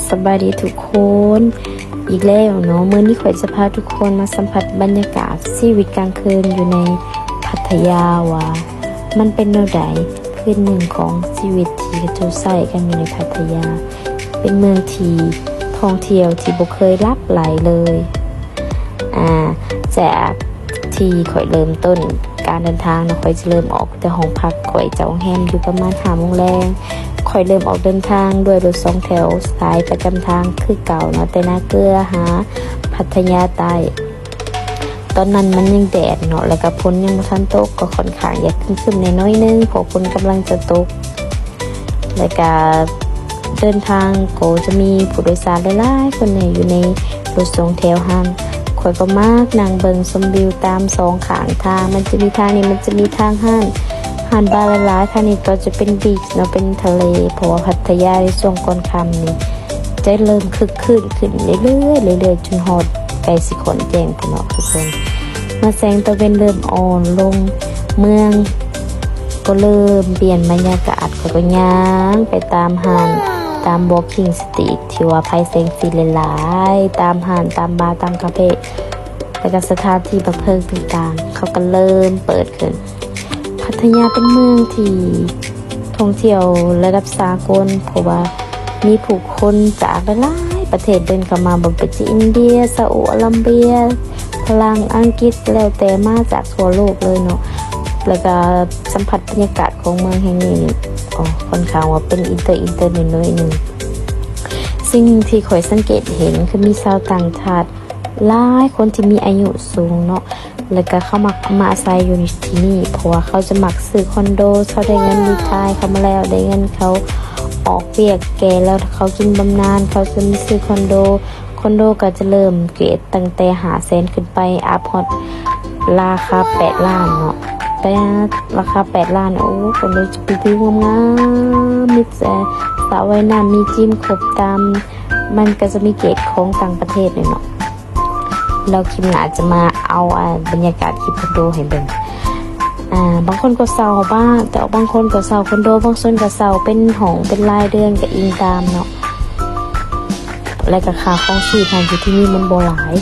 ສະບາຍດີທຸກຄົນ ອີກແລ້ວເນາະ. ມື້ນີ້ຂ້ອຍຈະພາທຸກຄົນມາສຳຜັດບັນຍາກາດຊີວິດກາງຄືນຢູ່ໃນພັດທະຍາ ວ່າມັນເປັນແນວໃດ ຄືນໜຶ່ງຂອງຊີວິດທີ່ເຂົາເຈົ້າໃຊ້ກັນຢູ່ໃນພັດທະຍາ. ເປັນເມືອງທີ່ທ່ອງທ່ຽວທີ່ບໍ່ເຄີຍຫຼັບໄຫຼເລີຍ. ອາ ຈາກທີ່ຂ້ອຍເລີ່ມຕົ້ນການເດີນທາງເນາະ, ຂ້ອຍຈະເລີ່ມອອກແຕ່ຫ້ອງພັກ, ຂ້ອຍຈະອອກໂຮງແຮມຢູ່ປະມານຫ້າໂມງແລງ. ຂ້ອຍເລີ່ມອອກເດີນທາງດ້ວຍລົດສອງແຖວສາຍປະຈຳທາງຄືເກົ່າເນາະ, ແຕ່ນາເກືອຫາພັດທະຍາໃຕ້. ຕອນນັ້ນມັນຍັງແດດເນາະ ແລ້ວກະຝົນຍັງບໍ່ທັນຕົກ, ກໍຂ້ອນຂ້າງຢາກຄຶ້ມໆແດ່ໜ້ອຍໜຶ່ງ ເພາະຝົນກຳລັງຈະຕົກ. ແລ້ວກະເດີນທາງກໍຈະມີຜູ້ໂດຍສານຫຼາຍໆຄົນແດ່ຢູ່ໃນລົດສອງແຖວຫັ້ນ. ຂ້ອຍກໍມັກນັ່ງເບິ່ງຊົມວິວຕາມສອງຂ້າງທາງ, ມັນຈະມີທາງນີ້ ມັນຈະມີທາງຫັ້ນ, ຮ້ານບາຫຼາຍໆ, ທາງນີ້ກໍຈະເປັນບີດເນາະ ເປັນທະເລ, ເພາະວ່າພັດທະຍາໃນຊ່ວງກ່ອນຄ່ຳນີ້ຈະເລີ່ມຄຶກຄື້ນຂຶ້ນເລື້ອຍໆ ເລື້ອຍໆ ຈົນຮອດໃກ້ຊິຂ້ອນແຈ້ງພຸ້ນເນາະທຸກຄົນ. ມາແສງຕາເວັນເລີ່ມອ່ອນລົງ, ເມືອງກໍເລີ່ມປ່ຽນບັນຍາກາດ. ຂ້ອຍກໍຍ່າງໄປຕາມຮ້ານ ຕາມ walking street ທີ່ວ່າໄຟແສງສີຫຼາຍໆ, ຕາມຮ້ານ ຕາມບາ ຕາມຄາເຟ ແລ້ວກໍສະຖານທີ່ບັນເທີງຕ່າງໆ ເຂົາກໍເລີ່ມເປີດຂຶ້ນ. ພັດທະຍາເປັນເມືອງທີ່ທ່ອງທ່ຽວລະດັບສາກົນ ເພາະວ່າມີຜູ້ຄົນຈາກຫຼາຍໆປະເທດເດີນເຂົ້າມາ, ບໍ່ວ່າຈະອິນເດຍ, ຊາອຸອາລະເບຍ, ຝຣັ່ງ, ອັງກິດ, ແລ້ວແຕ່ມາຈາກທົ່ວໂລກເລີຍເນາະ. ແລ້ວກະສຳຜັດບັນຍາກາດຂອງເມືອງແຫ່ງນີ້ນີ້ ໂອ້ ຂ້ອນຂ້າງວ່າເປັນອິນເຕີ ອິນເຕີໜ້ອຍໆໜຶ່ງ. ສິ່ງທີ່ຂ້ອຍສັງເກດເຫັນຄືມີຊາວຕ່າງຊາດ ຫຼາຍຄົນທີ່ມີອາຍຸສູງເນາະ ແລ້ວກະເຂົາມັກມາອາໄສຢູ່ທີ່ນີ້ ເພາະວ່າເຂົາຈະມັກຊື້ຄອນໂດ. ເຂົາໄດ້ເງິນຣີທາຍເຂົ້າມາແລ້ວ ໄດ້ເງິນເຂົາອອກວຽກແກ່ແລ້ວ ເຂົາກິນບຳນານ ເຂົາຈະມາຊື້ຄອນໂດ. ຄອນໂດກໍຈະເລີ່ມເກດຕັ້ງແຕ່ຫ້າແສນຂຶ້ນໄປ ອັບຮອດລາຄາແປດລ້ານເນາະ, ແປດ ລາຄາແປດລ້ານ. ໂອ້ ຄອນໂດຈະປິວໆງາມໆ ມີແຕ່ສະວ່າຍນ້ຳ ມີຈິມຄົບຕາມ ມັນກໍຈະມີເກດຂອງຕ່າງປະເທດເລີຍເນາະ. ແລ້ວຄລິບໜ້າຈະມາເອົາ ອາ ບັນຍາກາດຄລິບຄອນໂດໃຫ້ເບິ່ງ. ອາ ບາງຄົນກໍເຊົ່າບ້ານ ແຕ່ບາງຄົນກໍເຊົ່າຄອນໂດ, ບາງຄົນກໍເຊົ່າເປັນຫ້ອງເປັນລາຍເດືອນ ກໍອີງຕາມເນາະ. ແລ້ວກໍຄ່າຄອງຊີບຢູ່ທີ່ນີ້ມັນບໍ່ຫຼາຍ,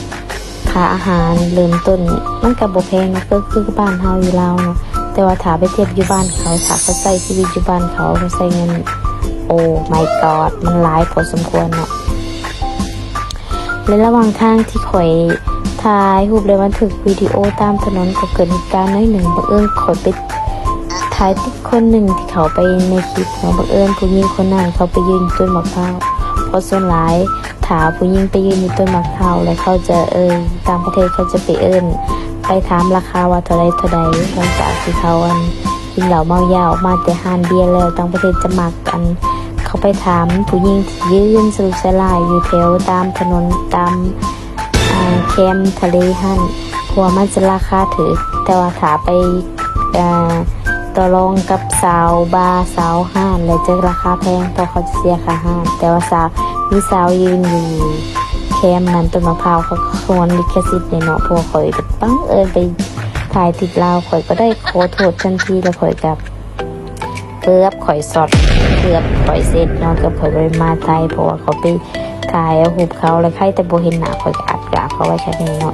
ຄ່າອາຫານເລີ່ມຕົ້ນມັນກໍບໍ່ແພງເນາະ, ກໍຄືບ້ານເຮົາຢູ່ລາວເນາະ. ແຕ່ວ່າຖ້າໄປທຽບຢູ່ບ້ານເຂົາ ຖ້າເຂົາໃຊ້ຊີວິດຢູ່ບ້ານເຂົາ ເຂົາໃຊ້ເງິນ Oh my god ມັນຫຼາຍພໍສົມຄວນເນາະ. ແລະ ລະຫວ່າງທາງທີ່ຂ້ອຍຖ່າຍຮູບ ແລະ ບັນທຶກວິດີໂອຕາມຖະໜົນ ກໍເກີດເຫດການໜ້ອຍໜຶ່ງ. ບັງເອີນຂ້ອຍໄປຖ່າຍຕິດຄົນໜຶ່ງທີ່ເຂົ້າໄປໃນຄລິບເນາະ, ບັງເອີນຜູ້ຍິງຄົນນັ້ນເຂົາໄປຢືນຢູ່ຕົ້ນໝາກພ້າວ, ເພາະສ່ວນຫຼາຍຖ້າຜູ້ຍິງໄປຢືນຢູ່ຕົ້ນໝາກພ້າວ ແລ້ວເຂົາຈະ ເອີ ຕ່າງປະເທດເຂົາຈະໄປເອີ້ນ ໄປຖາມລາຄາວ່າເທົ່າໃດ ເທົ່າໃດ. ຫຼັງຈາກທີ່ເຂົາ ອັນ ກິນເຫຼົ້າເມົາຢາອອກມາແຕ່ຮ້ານເບຍແລ້ວ, ຕ່າງປະເທດຈະມັກ ອັນ ເຂົ້າໄປຖາມຜູ້ຍິງທີ່ຢືນສະຫຼຸດສະຫຼາຍຢູ່ແຖວຕາມຖະໜົນ ຕາມ ອ່າ ແຄມທະເລຫັ້ນ, ເພາະວ່າມັນຈະລາຄາຖືກ. ແຕ່ວ່າຖ້າໄປ ເອີ ຕໍ່ລອງກັບສາວບາ ສາວຮ້ານ ແລ້ວຈະລາຄາແພງ ເພາະເຂົາຈະເສຍຄ່າຮ້ານ. ແຕ່ວ່າສາວ ມີສາວຢືນຢູ່ແຄມນັ້ນ ຕົ້ນໝາກພ້າວ ເຂົາກໍຫວນລິຂະສິດແນ່ເນາະ, ເພາະວ່າຂ້ອຍບັງເອີນໄປ ຖ່າຍຕິດລາວ, ຂ້ອຍກໍໄດ້ຂໍໂທດທັນທີ ແລ້ວຂ້ອຍກໍເກືອບຂ້ອຍຊັອດ ເກືອບຂ້ອຍເຊັດເນາະ, ເກືອບຂ້ອຍບໍ່ໄດ້ມາໄທ ເພາະວ່າເຂົາໄປຖ່າຍເອົາຮູບເຂົາ ແລ້ວໃຜແຕ່ບໍ່ເຫັນໜ້າ ຂ້ອຍກໍອັດກາບເຂົາໄວ້ແຄ່ນີ້ເນາະ.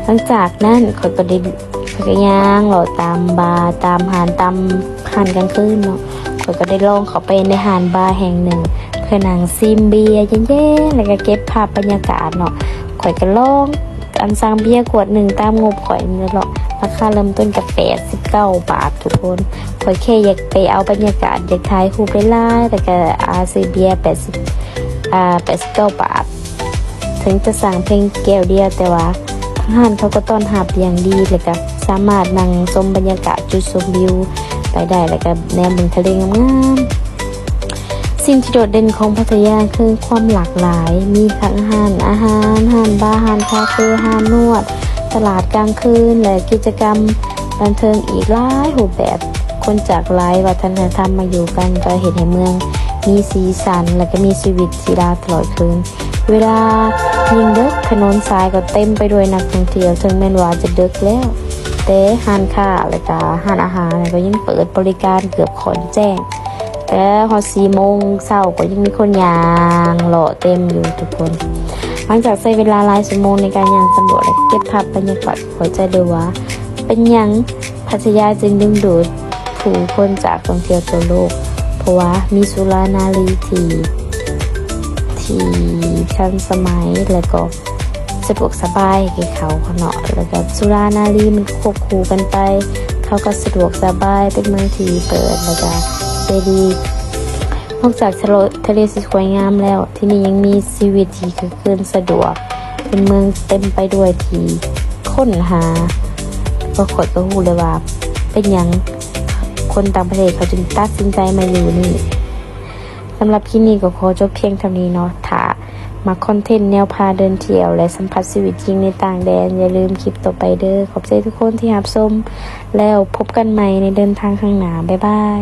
ຫຼັງຈາກນັ້ນຂ້ອຍກໍໄດ້ ຂ້ອຍກໍຍ່າງເລາະຕາມບາ ຕາມຮ້ານ ຕາມຮ້ານກາງຄືນເນາະ, ຂ້ອຍກໍໄດ້ລອງເຂົ້າໄປໃນຮ້ານບາແຫ່ງໜຶ່ງ ເພື່ອນັ່ງຊິມເບຍເຢັນໆ ແລ້ວກໍເກັບພາບບັນຍາກາດເນາະ. ຂ້ອຍກໍລອງ ອັນ ສັ່ງເບຍຂວດໜຶ່ງຕາມງົບຂ້ອຍນີ້ແຫຼະເນາະ, ລາຄາເລີ່ມຕົ້ນກັບແປດສິບເກົ້າບາດທຸກຄົນ. ຂ້ອຍແຄ່ຢາກໄປເອົາບັນຍາກາດ ຢາກຖ່າຍຮູບຫຼາຍໆ ແລ້ວກະ ອາ ຊື້ເບຍແປດສິບ ອາ ແປດສິບເກົ້າບາດ. ເຖິງຈະສັ່ງພຽງແກ້ວດຽວ ແຕ່ວ່າທາງຮ້ານເຂົາກໍຕ້ອນຮັບຢ່າງດີ ແລ້ວກະສາມາດນັ່ງຊົມບັນຍາກາດຈຸດຊົມວິວໄປໄດ້ ແລ້ວກະແນມເບິ່ງທະເລງາມໆ. ສິ່ງທີ່ໂດດເດັ່ນຂອງພັດທະຍາຄືຄວາມຫຼາກຫຼາຍ, ມີທັງຮ້ານອາຫານ, ຮ້ານບາ, ຮ້ານຄາເຟ, ຮ້ານນວດ, ຕະຫຼາດກາງຄືນ ແລະ ກິດຈະກຳບັນເທີງອີກຫຼາຍຮູບແບບ. ຄົນຈາກຫຼາຍວັດທະນະທຳມາຢູ່ກັນ ກໍເຮັດໃຫ້ເມືອງມີສີສັນ ແລະ ກໍມີຊີວິດຊີວາຕະຫຼອດຄືນ. ເວລາຍິ່ງເດິກ ຖະໜົນສາຍກໍເຕັມໄປດ້ວຍນັກທ່ອງທ່ຽວ, ເຖິງແມ່ນວ່າຈະເດິກແລ້ວ ແຕ່ຮ້ານຄ້າ ແລະ ກະຮ້ານອາຫານກໍຍັງເປີດບໍລິການເກືອບຂອນແຈ້ງ. ແຕ່ຮອດສີ່ໂມງເຊົ້າກໍຍັງມີຄົນຍ່າງເລາະເຕັມຢູ່ທຸກຄົນ. ຫຼັງຈາກໃຊ້ເວລາຫຼາຍຊົ່ວໂມງໃນການຍ່າງສຳຫຼວດ ແລະ ເກັບພາບບັນຍາກາດ, ເຂົ້າໃຈເລີຍວ່າເປັນຫຍັງພັດທະຍາຈຶ່ງດຶງດູດຜູ້ຄົນຈາກທ່ອງທ່ຽວທົ່ວໂລກ, ເພາະວ່າມີສຸລານາລີທີ່ ທີ່ທັນສະໄໝ ແລະ ກໍ ສະດວກສະບາຍແກ່ເຂົາເນາະ. ແລ້ວກໍສຸລານາລີມັນຄວບຄູ່ກັນໄປ, ເຂົາກໍສະດວກສະບາຍ, ເປັນເມືອງທີ່ເປີດ ແລ້ວກໍເສລີ. ນອກຈາກທະເລ ທະເລທີ່ສວຍງາມແລ້ວ, ທີ່ນີ້ຍັງມີຊີວິດທີ່ຄຶກຄື້ນສະດວກ, ເປັນເມືອງເຕັມໄປດ້ວຍທີ່ຄົ້ນຫາ. ກໍຂ້ອຍກໍຮູ້ເລີຍວ່າເປັນຫຍັງຄົນຕ່າງປະເທດເຂົາຈຶ່ງຕັດສິນໃຈມາຢູ່ນີ້. ສຳລັບຄລິບນີ້ກໍຂໍຈົບພຽງເທົ່ານີ້ເນາະ. ຖ້າມັກຄອນເທັນແນວພາເດີນທ່ຽວ ແລະ ສຳຜັດຊີວິດຈິງໃນຕ່າງແດນ, ຢ່າລືມຄລິບຕໍ່ໄປເດີ້. ຂອບໃຈທຸກຄົນທີ່ຮັບຊົມ, ແລ້ວພົບກັນໃໝ່ໃນເດີນທາງຂ້າງໜ້າ. ບາຍບາຍ.